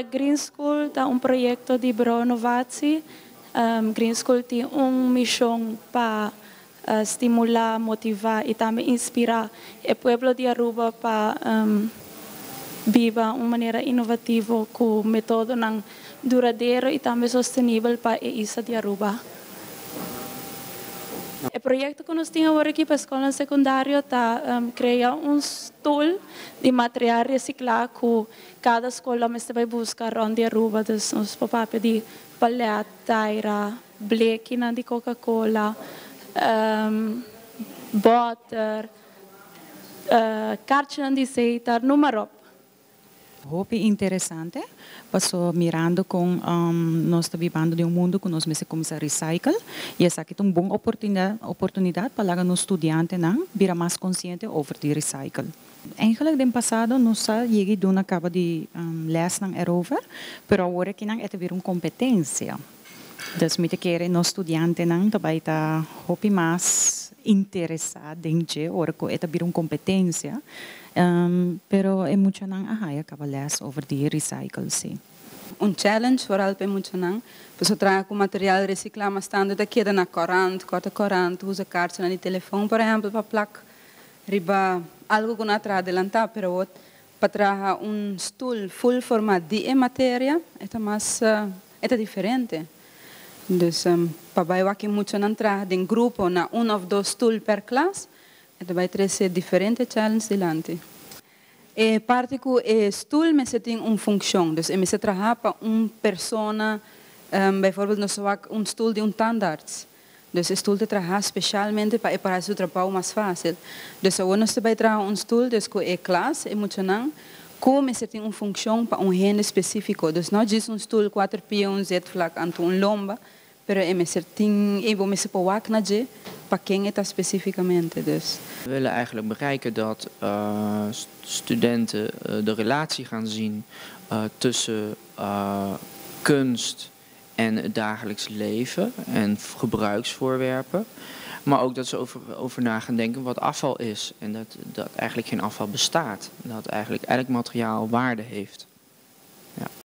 Green School ta un proyecto di Bureau Innovatie. Green School tin un mision pa stimula, motiva y tambe inspira e pueblo di Aruba pa biba un manera innovativo cu metodo duradero y tambe sostenibel pa e isla di Aruba. E proyecto cu nos tin awor aki pa scol secundario ta crea un stoel di material recicla cu cada scol mester bay busca rond di Aruba. Dus nos por papia di palet, taira, bleki di Coca-Cola, boter, carchi di Setar, noem maar op. Hopi interesante, paso mirando cu nos ta biba den un mundo cu nos mester cuminsa recycle y esaki ta un bon oportunidad pa nos studiantenan bira mas consciente over di recycle. Eigenlijk den pasado nos a yega duna caba di lesnan erover, pero awor aki nan e ta bira un competencia. Dus mi ta kere nos studiantenan tambe ta hopi mas interesa den dje, ora cu e ta bira un competencia. Pero e muchanan a haya caba les over di recycle, si. Un challenge vooral pa muchanan. Paso traha cu material recicla, mas tanto ta keda na corant, corta corant, usa carta di telefon, por ehempel, pa plak riba algo cu nan a adelanta, pero pa traha un stoel full forma di materia, ta mas ta diferente. Dus pa bay aki muchanan traha den grupo na un of dos stoel per klas, ta bay trece diferente challenge dilanti. E parti cu e stoel mester tin un funcion, dus e mester traha pa un persona, bijvoorbeeld nos un stoel di un tandarts. Dus e stoel ta traha specialmente pa su trabou mas facil. Dus awor nos bay traha un stoel, dus cu e klas e muchanan, cu mester tin un funcion pa un hende specifico. Dus no djis un stoel cuater pia, un zitvlak, anto un lomba, pero e mester tin e bo mester por wak na dje pa ken ta specificamente. Dus. We willen eigenlijk bereiken dat studenten de relatie gaan zien tussen kunst en het dagelijks leven en gebruiksvoorwerpen. Maar ook dat ze over na gaan denken wat afval is en dat eigenlijk geen afval bestaat. Dat eigenlijk elk materiaal waarde heeft. Ja.